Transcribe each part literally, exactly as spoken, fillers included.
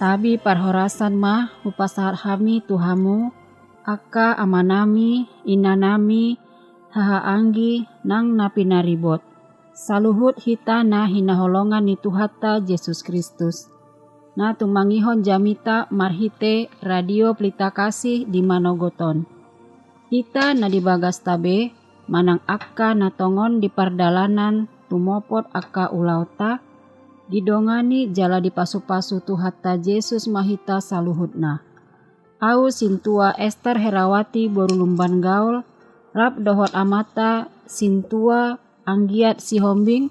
Tabi parhorasan ma hupasahat hami tu hamu, angka amanami, inanami, hahaanggi nang na pinaribot, saluhut hita na hinaholongan ni Tuhanta Jesus Kristus, na tumangihon jamita marhite Radio Pelita Kasih di manogot on. Hita na di bagasta be, manang angka na tongon di pardalanan tumopot angka ulaonta, didongani jala dipasupasu Tuhanta Jesus ma hita saluhutna. Ahu Sintua Ester Herawati boru Lumban Gaol, rap dohot amanta Sintua Anggiat Sihombing,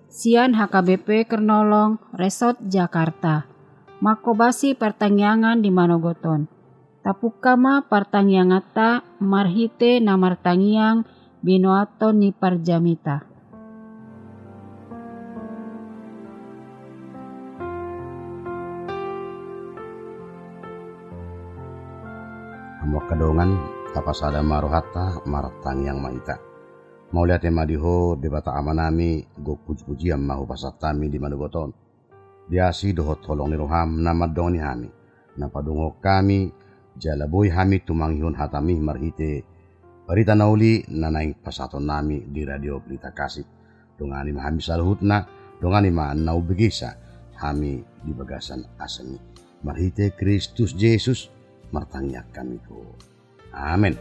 sian H K B P Kernolong, Resort Jakarta, manghobasi partangiangan di manogot on. Tapungka ma partangianganta marhite na martangiang binoathon ni parjamita. Hamu angka dongan, tapasada ma rohanta, martangiang ma hita. Mauliate ma di Ho Debata Amanami, gok pujipujian ma hupasahat hami di manogot on. Di asi dohot holong ni roham na mandongani hami, na padungok hami, jala boi hami tumangihon hatami marhite barita na uli na naeng pasahatonnami di Radio Pelita Kasih. Dongani ma hami saluhutna, dongani ma na umbegesa hami di bagasan asam i. Marhite Kristus Jesus, martangiang hami tu Ho. Amen.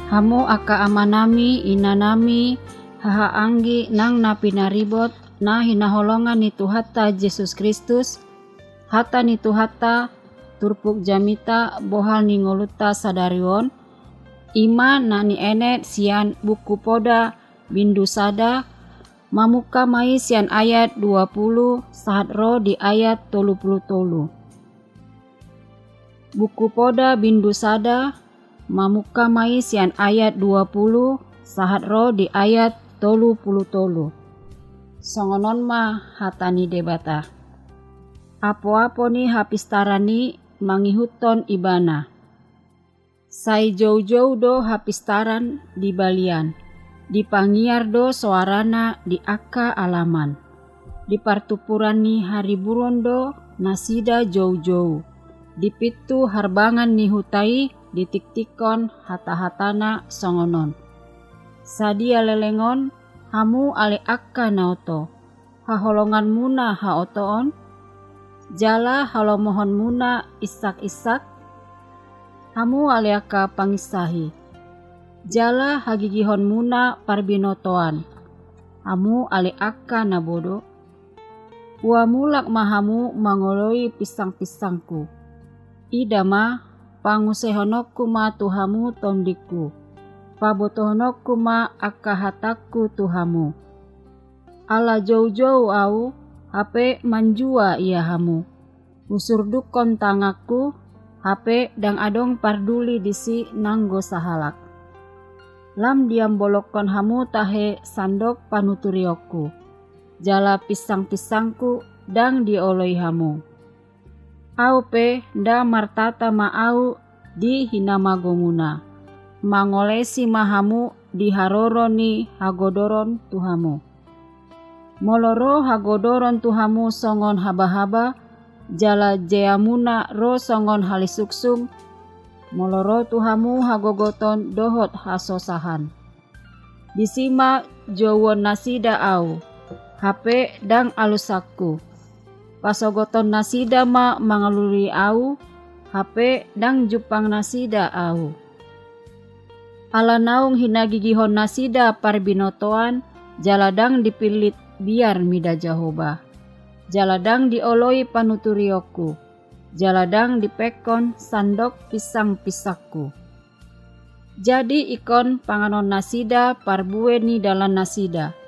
Hamu angka amanami, inanami, hahaanggi nang na pinaribot, na hinaholongan ni Tuhanta Jesus Kristus, hata ni Tuhanta, turpuk jamita, bohal ni ngolunta sadari on, i ma na nienet sian Buku Poda, bindu sada, mamungka ma i sian ayat dua pulu sahat ro di ayat tolu pulu tolu. Buku Poda bindu sada, mamungka ma i sian ayat dua pulu sahat ro di ayat tolu pulu tolu. Songon on ma hata ni Debata. Apoapo ni hapistaran i mangihuthon ibana. Sai joujou do hapistaran di balian, dipangiar do soarana di angka alaman. Di partumpuran ni hariburon do nasida joujou. Di pintu harbangan ni huta i ditiktikkon hatahatana songon on. Sadia leleng on, hamu ale angka na oto, haholonganmuna haotoon, jala halomohonmuna insakinsak, hamu ale angka panginsahi, jala hagigihonmuna parbinotoan, hamu ale angka na bodo? Ua mulak ma hamu mangoloi pinsangpinsangku. Ida ma, pangusehononku ma tu hamu tondingku, pabotohononku ma angka hatangku tu hamu. Ala joujou ahu, hape manjua ia hamu. Husurdukkon tanganku, hape ndang adong parduli disi nanggo sahalak. Lam diambolongkon hamu tahe sandok panuturionku, jala pinsangpinsangku ndang dioloi hamu. Ahu pe ndang martata ma ahu di hinamagomuna, mangolesi ma hamu di haroro ni hagodoron tu hamu. Molo ro hagodoron tu hamu songon habahaba, jala jeamuna ro songon halisungsung, molo ro tu hamu hagogoton dohot hasosahan, disi ma jouon nasida ahu, hape ndang alusanku. Pasogoton nasida ma mangalului ahu, hape ndang jumpang nasida ahu. Ala naung hinagigihon nasida parbinotoan, jala ndang dipillit biar mida Jahowa, jala ndang dioloi panuturionku, jala ndang dipengkon sandok pinsangpinsangku. Jadi ingkon panganon nasida parbue ni dalan nasida,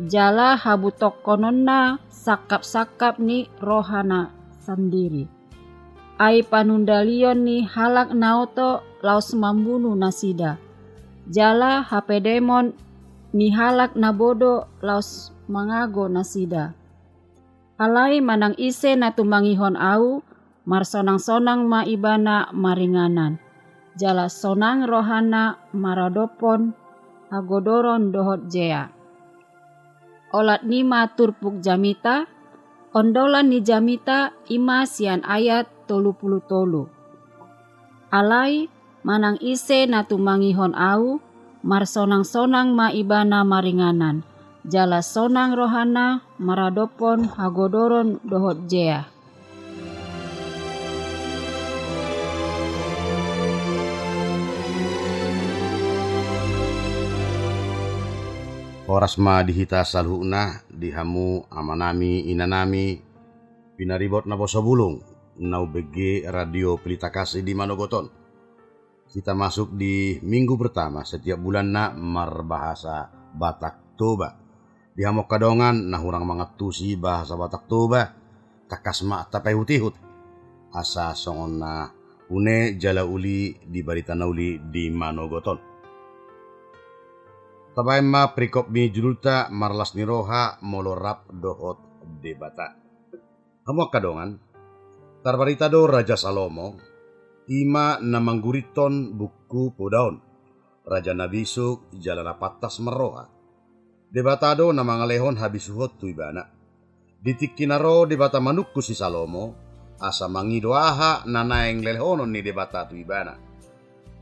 jala habutokkononna sangkapsangkap ni rohana sandiri. Ai panundalion ni halak na oto laos mambunu nasida, jala hapedemon ni halak na bodo laos mangago nasida. Alai manang ise na tumangihon ahu, marsonangsonang ma ibana maringanan, jala sonang rohana maradophon hagodoron dohot jea. olat ni ma turpuk jamita, ondolan ni jamita i ma sian ayat tolu pulu tolu. Alai, manang ise na tumangihon Ahu, marsonang-sonang ma ibana maringanan, jala sonang rohana maradophon hagodoron dohot jea. Horas ma di hita saluhutna, di hamu amanami, inanami, pinaribot na poso bulung, na umbege Radio Pelita Kasih di manogot on. Hita masuk di minggu pertama setiap bulanna marbahasa Batak Toba. Di hamu angka dongan na hurang mangantusi bahasa Batak Toba, tangkas ma tapaihut-ihut, asa songon na une jala uli di barita na uli di manogot on. Tabaen ma perikop ni judulta Marlas ni Roha Molo Rap Dohot Debata. Hamu angka dongan, tarbarita do Raja Salomo, i ma na manggurithon buku Poda on, raja na bisuk jala na pantas marroha. Debata do na mangalehon habisuhon tu ibana. Di tingki na ro Debata manungkun si Salomo, asa mangido aha na naeng lelehonon ni Debata tu ibana.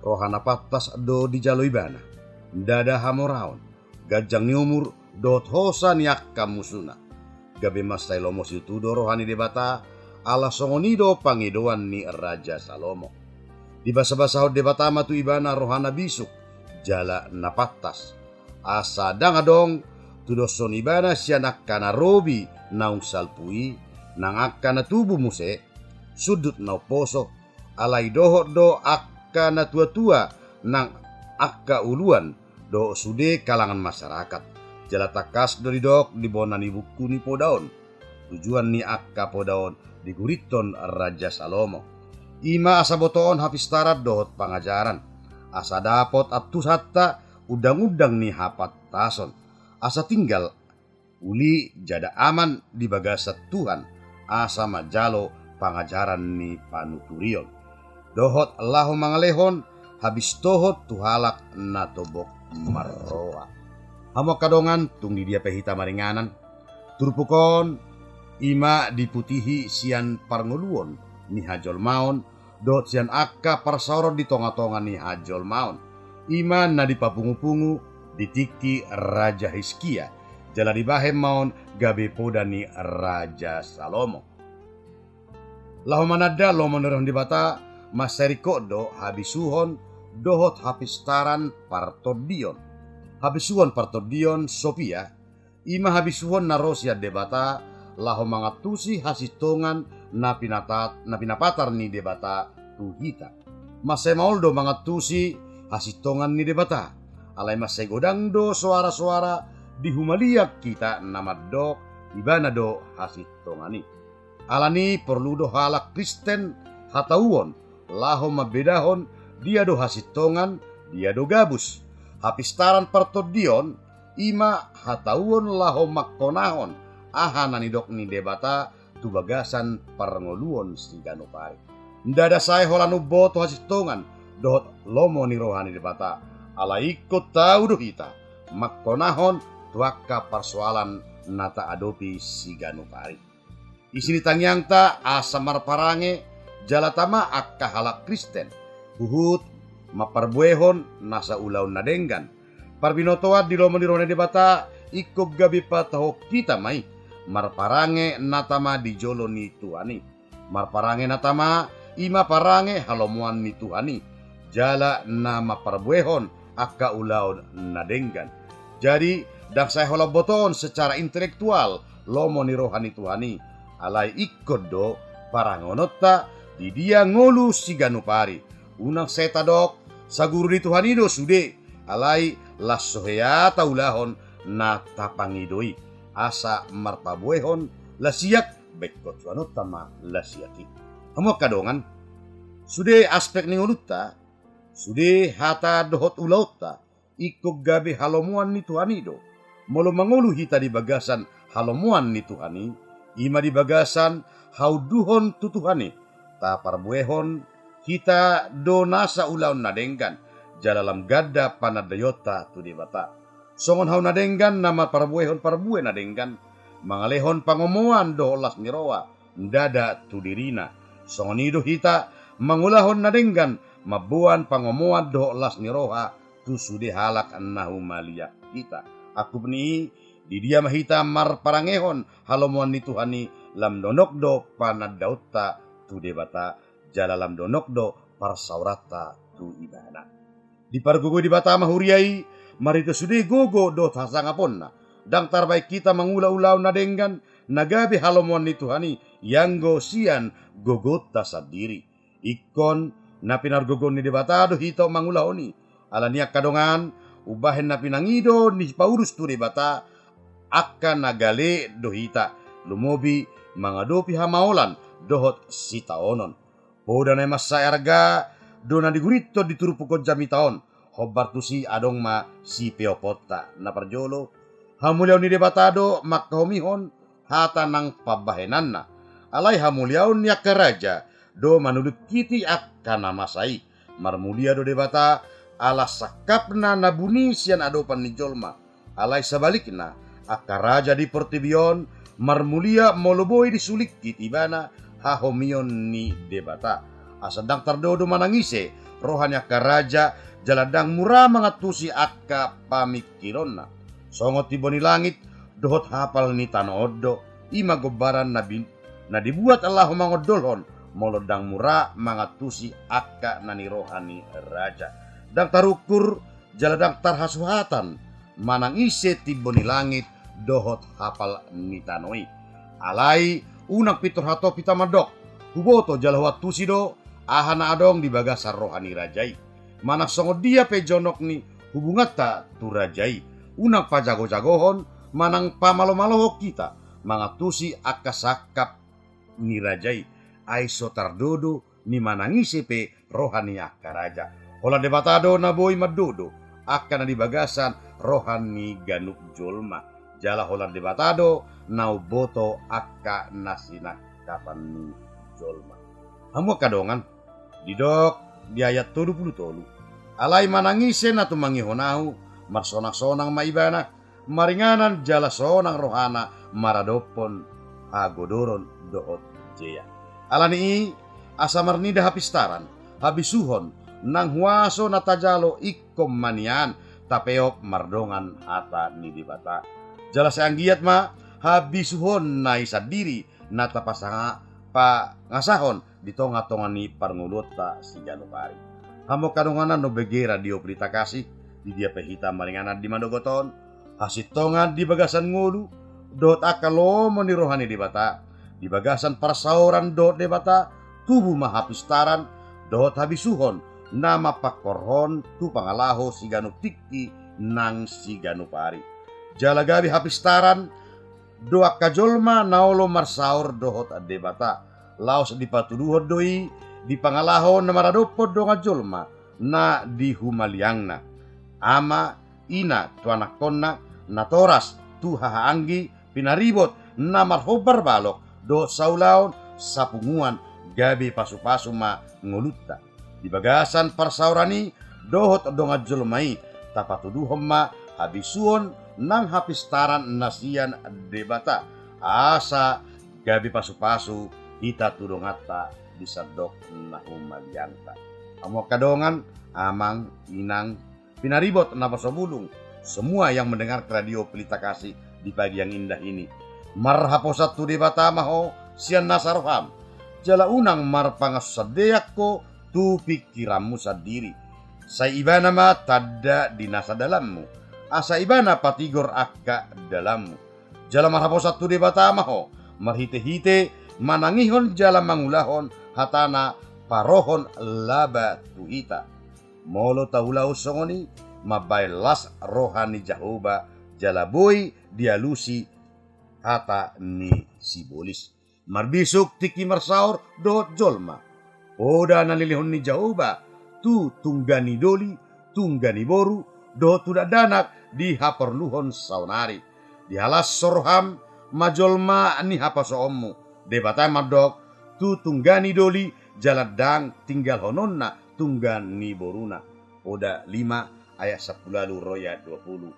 Roha na pantas do dijalo ibana, ndada hamoraon, ganjang ni umur, dohot hosa ni angka musuna. Gabe mansai lomo situtu do roha ni Debata, ala songon i do pangidoan ni Raja Salomo. Dibasabasahon Debata ma tu ibana roha na bisuk, jala na pantas. Asa ndang adong tudoshon ibana sian angka na robi naung salpu i, nang angka na tubu muse, sundut na umposo, alai dohot do angka na tuatua nang angka uluan dohot sude kalangan masyarakat. Jala tangkas do didok di bona ni buku ni Poda on. Tujuan ni angka poda on digurithon Raja Salomo, i ma asa botoon hapistaran dohot pangajaran, asa dapot antusanta undang-undang ni hapantason, asa tinggal uli jala aman di bagasan Tuhan, asa manjalo pangajaran ni panuturion, dohot laho mangalehon habistohon tu halak na tobok marroha. Hamu angka dongan, tung di dia pe hita maringanan, turpuk on i ma diputihi sian parngoluon ni hajolmaon, dohot sian angka parsaoron di tonga-tonga ni hajolmaon, i ma na dipapungu-pungu di tingki Raja Hiskia, jala dibahen ma on gabe poda ni Raja Salomo. Laho mananda lomo ni roha ni Debata, mansai ringkot do habisuhon dohot hapistaran partondion. Habisuhon partondion, Sophia, i ma habisuhon na ro sian Debata, laho mangantusi hasintongan na pinata-, na pinapatar ni Debata tu hita. Mansai maol do mangantusi hasintongan ni Debata. Alai mansai godang do soara-soara di humaliang hita na mandok, ibana do hasintongan i. Alani porlu do halak Kristen hatauon laho mambedahon dia do hasintongan, dia do gabus. Hapistaran partondion i ma hatauon laho mangkonahon aha na nidok ni Debata tu bagasan parngoluon siganup ari. Ndada sae holan umboto hasintongan dohot lomo ni roha ni Debata, alai ingkon tau do hita mangkonahon tu angka parsoalan na taadopi siganup ari. Isi ni tangiangta asa marparange jala tama angka halak Kristen, huhut mamparbuehon nasa ulaon na denggan. Parbinotoan di lomo ni roha ni Debata ingkon gabe patahon hita ma i, marparange na tama di jolo ni Tuhan i. Marparange na tama i ma parange halomoan ni Tuhan i, jala na mamparbuehon angka ulaon na denggan. Jadi, ndang sae holan botoon secara intelektual lomo ni roha ni Tuhan i, alai ingkon do parangeononta di dia ngolu siganup ari. Unang sae tadok, saguru ni Tuhan i do sude, alai las so hea taulahon na tapangido i, asa marpabuehon lasiak, baen hasuanonta ma lasiak i. Hamu angka dongan, sude aspek ni ngolunta, sude hata dohot ulaonta, ingkon gabe halomoan ni Tuhan i do. Molo mangolu hita di bagasan halomoan ni Tuhan i, i ma di bagasan haunduhon tu Tuhan i, taparbuehon hita do nasa ulaon na denggan, jala lam ganda panandaionta tu Debata. Songon hau na denggan na marparbuehon parbue na denggan, mangalehon pangomoan dohot las ni roha, ndada tu dirina. Songon i do hita mangulahon na denggan, mamboan pangomoan dohot las ni roha tu sude halak na humaliang hita. Angkup ni i, di dia ma hita marparangehon halomoan ni Tuhan i? Lam donok do panandaonta tu Debata, jala lam donok do parsaoranta tu Ibana. Dipargogoi Debata ma huria i marhite sude gogo dohot hasangaponna. Ndang tarbahen hita mangula ulaon na denggan na gabe halomoan ni Tuhan i, ianggo sian gogonta sandiri. Ingkon na pinargogoon ni Debata do hita mangulahon i. Alani i angka dongan, umbahen na pinangido ni sipaulus tu Debata, angka na gale do hita, lumobi mangadopi hamaolan dohot sitaonon. Poda na mansai arga do na digurithon di turpuk on jamita on, hombar tusi adong ma sipeoponta. Na parjolo, hamuliaon ni Debata do mangkahomihon hata nang pambahenanna. Alai hamuliaon ni angka raja do manulingkiti angka na masa i. Marmulia do Debata ala sangkapna na buni sian adopan ni jolma. Alai sabalikna, angka raja di portibi on marmulia molo boi disulingkit ibana hahomion ni Debata. Asa ndang tardodo manang ise roha ni angka raja, jala ndang mura mangantusi angka pamingkironna. Songon timbo ni langit dohot hapal ni tano on do, i ma gombaran na bin-, na dibuat laho mangondolhon, molo ndang mura mangantusi angka na niroha ni raja. Ndang tarungkur jala ndang tarhasuhatan manang ise timbo ni langit dohot hapal ni tano i. Alai unang pintor hatop hita mandok, huboto jala huantusi do aha na adong di bagasan roha ni raja i. Manang songon dia pe jonok ni hubunganta tu raja i, unang pajagojagohon manang pamalomalohon hita mangantusi angka sangkap ni raja i, ai so tardodo ni manang ise pe roha ni angka raja. Holan Debata do na boi mandodo angka na di bagasan roha ni ganup jolma. Jala holan Debata do na umboto angka na sinangkapan ni jolma. Hamu angka dongan, didok di ayat tolu pulu tolu: Alai manang ise na tumangihon ahu, marsonang-sonang ma ibana, maringanan jala sonang rohana maradophon hagodoron dohot jea. Alani i, asa marnida hapistaran, habisuhon, nang huaso na tajalo ingkon ma nian tapeop mardongan hata ni Debata. Jala sai anggiat ma habisuhonna i sandiri na tapasanga-, pangasahon di tonga-tonga ni parngoluonta siganup ari. Hamu angka dongan na hubege Radio Pelita Kasih, di dia pe hita maringanan di manogot on, hasintongan di bagasan ngolu dohot angka lomo ni roha ni Debata, di bagasan parsaoran dohot Debata, tubu ma hapistaran dohot habisuhon na mampangkorhon tu pangalaho siganup tingki nang siganup ari. Jala gabe hapistaran do angka jolma na olo marsaor dohot Debata. Laos dipatuduhon do i di pangalaho na maradophon dongan jolma na di humaliangna. Ama, ina, tu anakkonna, natoras, tu hahaanggi, pinaribot, na marhombar balok dohot saulaon, sapunguan, gabe pasupasu ma ngolunta. Di bagasan parsaoran i dohot dongan jolma i, tapatuduhon ma habisuhon nang hapistaran na sian Debata, asa gabe pasupasu hita tu donganta di sandok na humaliangta. Hamu angka dongan, amang, inang, pinaribot, naposobulung, semua yang mendengar Radio Pelita Kasih di pagi yang indah ini. Marhaposan tu Debata ma ho sian nasa roham. Jala unang marpangantusion deak ho tu pingkiranmu sandiri. Sai Ibana ma tanda di nasa dalanmu, asa Ibana patigor angka dalanmu. Jala marhaposan tu Debata ma ho marhitehite manangihon jala mangulahon hatana, parohon laba tu hita. Molo taulahon songon i, mambahen las roha ni Jahowa, jala boi dialusi hata ni sibolis. Marbisuk tingki marsaor dohot jolma. Poda na nilehon ni Jahowa tu tungga ni doli, tungga ni boru, dohot tu dakdanak di haporluhon saonari. Dihalashon roham ma jolma ni haposoonmu. Debata mandok, tu tungga ni doli jala ndang tinggalhononna tungga ni boruna. Poda lima ayat sampulu ualu ro i ayat dua pulu.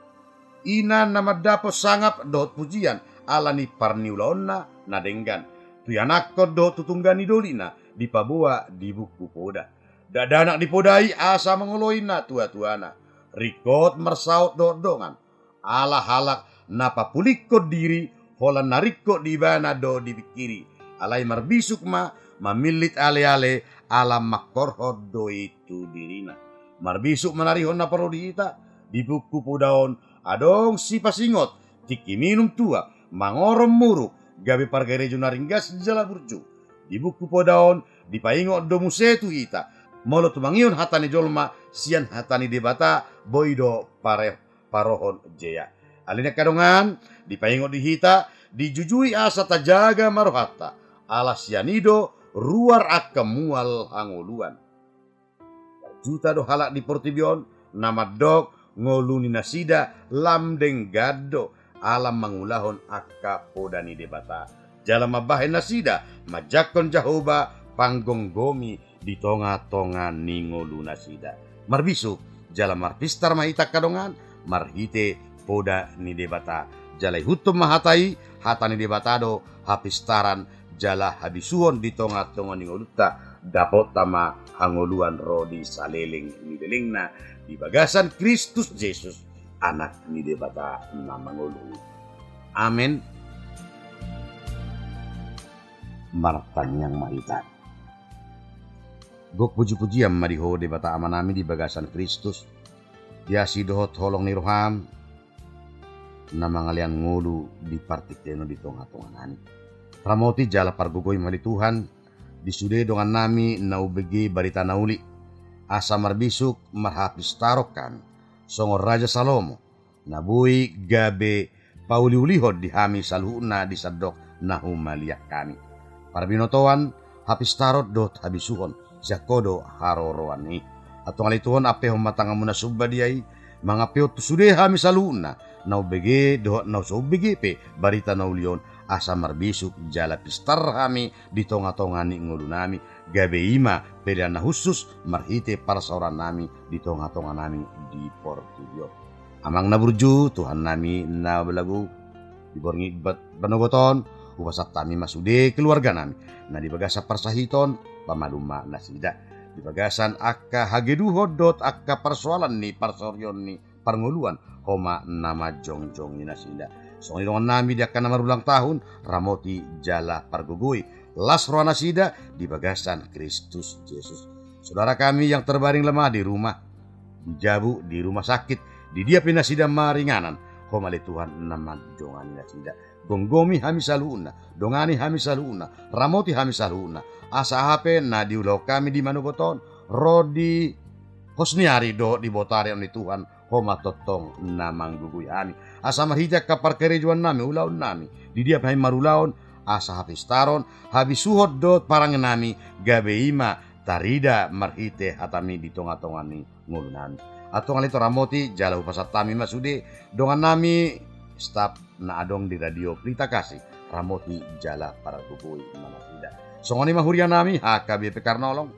Ina na mandapot sangap dohot pujian ala ni parniulaonna na denggan tu ianakhon dohot tu tungga ni dolina dipaboa di buku poda. Dakdanak dipodai asa mangoloi natuatuana. Ringkot marsaut dohot dongan. Ala halak na papulingkon diri, holan na ringkot di ibana do dipingkiri. Alai marbisuk ma mamillit aleale ala mangkorhon do i tu dirina. Marbisuk manarihon na parorot di hita, di buku poda on adong sipasingot, tingki minum tuak, mangorom muruk, gabe parkarejo na ringgas jala burju. Di buku poda on dipaingot do muse tu hita, molo tumangihon hata ni jolma sian hata ni Debata, boi do pare-, parohon jea. Alani i angka dongan, dipaingot di hita, dijujui asa tajaga ma rohanta, ala sian i do ruar angka mual hangoluan. Juta do halak di portibi on na mandok ngolu ni nasida lam denggan do ala mangulahon angka poda ni Debata. Jala mambahen nasida manjangkon Jahowa panggomgomi di tongatonga ni ngolu nasida. Marbisuk jala marpistar ma hita angka dongan marhite poda ni Debata. Jala ihuthon ma hata i, hata ni Debata do hapistaran jala habisuhon di tongatonga ni ngolunta, dapotta ma hangoluan ro di saleleng ni lelengna di bagasan Kristus Jesus, Anak ni Debata na mangolu i. Amen. Martangiang ma hita. Gok pujipujian ma di Ho Debata Amanami di bagasan Kristus, di asi dohot holong ni roham, na mangalean ngolu di partingkian on di tongatonganami. Ramoti jala pargogoi ma ale Tuhan, di sude dongannami na umbege barita na uli, asa marbisuk marhapistaron hami, songon Raja Salomo, na boi gabe pauliulihon di hami saluhutna di sandok na humaliang hami. Parbinotoan, hapistaron dohot habisuhon, sian Ho do haroroan i. Antong ale Tuhan, ampehon ma tanganmu na sumbadia i, mangampehon tu sude hami saluhutna, na umbege dohot na so umbege pe barita na uli on, asa marbisuk jala pistar hami di tongatonga ni ngolunami, gabe i ma pelean na hushus marhite parsaorannami di tongatonganami di portibi on. Amang na burju, Tuhannami na balagu, di borngin bat-, panogot on, hupasahat hami ma sude keluarganami na di bagasan parsahiton, pamalum ma nasida. Di bagasan angka hageduhon dohot angka parsoalan ni parsorion ni parngoluan, Ho ma na manjongjongi nasida. Songon i dongannami di angka na marulang tahun, ramoti jala pargogoi, las roha nasida di bagasan Kristus Jesus. Saudara kami yang terbaring lemah di rumah, di jabu, di rumah sakit, di dia pe nasida maringanan, Ho ma ale Tuhan na mandongani nasida. Gomgomi hami saluhutna, dongani hami saluhutna, ramoti hami saluhutna. Asa aha pe na diulahon hami di manogot on, ro di pos ni ari dohot di botari on ale Tuhan, Ho ma tongtong na manggogoi hami. Asa marhite angka parkarejoannami, ulaonnami, di dia pe hami marulaon, asa hapistaron, habisuhon dohot parangenami, gabe i ma tarida marhite hatami di tongatonga ni ngolunami. Antong ale Tuhan, ramoti jala hupasahat hami ma sude dongannami, staf na adong di Radio Pelita Kasih, ramoti jala pargogoi ma nasida. Songon i ma hurianami H K B P Karnolong,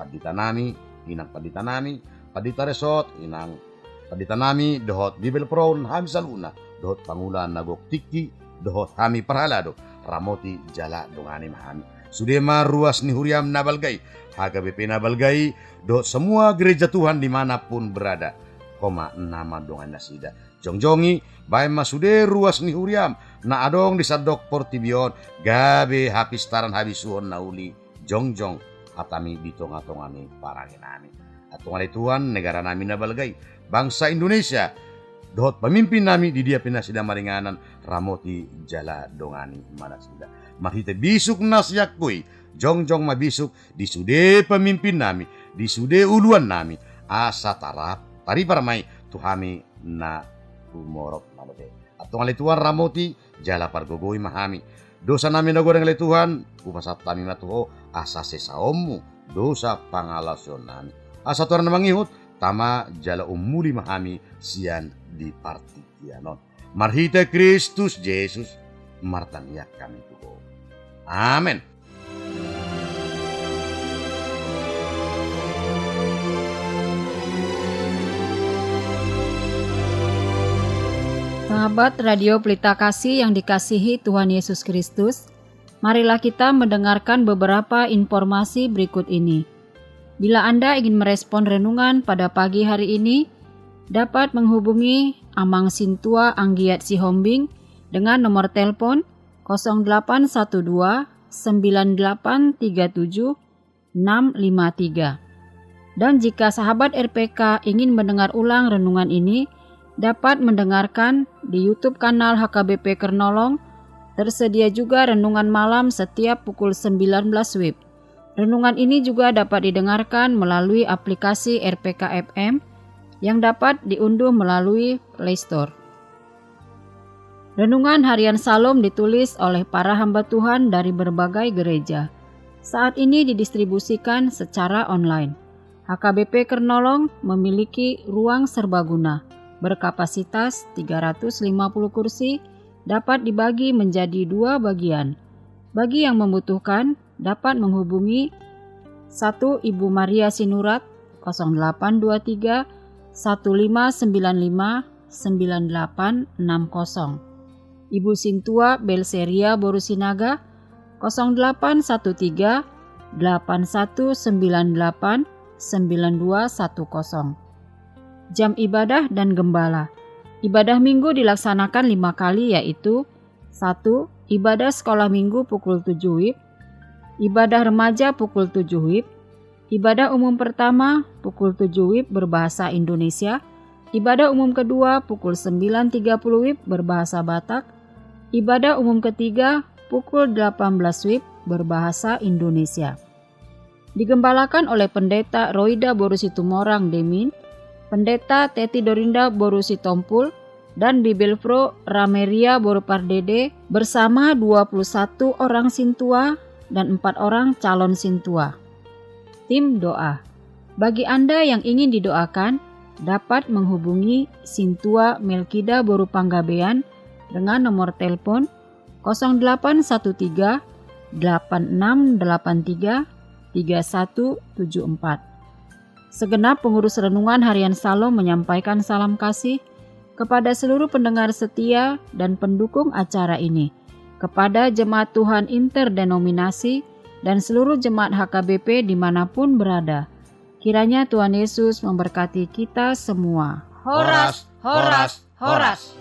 panditanami, inang panditanami, pandita Resot, inang panditanami, dohot Bibelvrouw hami saluhutna, dohot pangula na gok tingki, dohot hami parhalado, ramoti jala dongani ma hami. Sude ma ruas ni huriam na balga i, H K B P na balga i, dohot semua gereja Tuhan di mana pun berada, Ho ma na mandongani nasida. Jongjongi, bahen ma sude ruas ni huriam na adong di sandok portibi on, gabe hapistaran habisuhon na uli, jongjong hatami di tongatonga ni parangenami. Antong ale Tuhan, negaranami na balga i, bangsa Indonesia, dohot pamimpinnami di dia pe nasida maringanan, ramoti jala dongani ma nasida. Marhite bisuk na sian Ho i, jongjong ma bisuk di sude pamimpinnami, di sude uluannami, asa tarap, taripar ma i tu hami na humorop na lote. Antong ale Tuhan, ramoti jala pargogoi ma hami. Dosanami na godang ale Tuhan, hupasahat hami ma tu Ho, asa sesaonmu dosa pangalaosionnami. Asa tu ari na mangihut, tama jala umuli ma hami sian di partingkian on. Marhite Kristus Jesus, martangiang hami tu Ho. Amen. Sahabat Radio Pelita Kasih yang dikasihi Tuhan Yesus Kristus, marilah kita mendengarkan beberapa informasi berikut ini. Bila Anda ingin merespon renungan pada pagi hari ini, dapat menghubungi Amang Sintua Anggiat Sihombing dengan nomor telepon kosong delapan satu dua, sembilan delapan tiga tujuh, enam lima tiga. Dan jika sahabat R P K ingin mendengar ulang renungan ini, dapat mendengarkan di YouTube kanal H K B P Kernolong. Tersedia juga renungan malam setiap pukul sembilan belas WIB. Renungan ini juga dapat didengarkan melalui aplikasi R P K F M yang dapat diunduh melalui Play Store. Renungan Harian Salom ditulis oleh para hamba Tuhan dari berbagai gereja. Saat ini didistribusikan secara online. H K B P Kernolong memiliki ruang serbaguna berkapasitas tiga ratus lima puluh kursi, dapat dibagi menjadi dua bagian. Bagi yang membutuhkan, dapat menghubungi satu Ibu Maria Sinurat, kosong delapan dua tiga, satu lima sembilan lima, sembilan delapan enam kosong. Ibu Sintua Belseria boru Sinaga, kosong delapan satu tiga, delapan satu sembilan delapan, sembilan dua satu kosong. Jam ibadah dan gembala. Ibadah Minggu dilaksanakan lima kali, yaitu: satu, ibadah sekolah Minggu pukul tujuh WIB, ibadah remaja pukul tujuh WIB, ibadah umum pertama pukul tujuh WIB berbahasa Indonesia, ibadah umum kedua pukul sembilan tiga puluh WIB berbahasa Batak, ibadah umum ketiga pukul delapan belas WIB berbahasa Indonesia. Digembalakan oleh Pendeta Roida boru Situmorang Demin, Pendeta Teti Dorinda boru Sitompul, dan Bibelvrouw Rameria boru Pardede bersama dua puluh satu orang sintua dan empat orang calon sintua. Tim doa. Bagi Anda yang ingin didoakan, dapat menghubungi Sintua Melkida boru Panggabean dengan nomor telepon kosong delapan satu tiga, delapan enam delapan tiga, tiga satu tujuh empat. Segenap pengurus Renungan Harian Salom menyampaikan salam kasih kepada seluruh pendengar setia dan pendukung acara ini, kepada jemaat Tuhan interdenominasi, dan seluruh jemaat H K B P di mana pun berada. Kiranya Tuhan Yesus memberkati kita semua. Horas, horas, horas.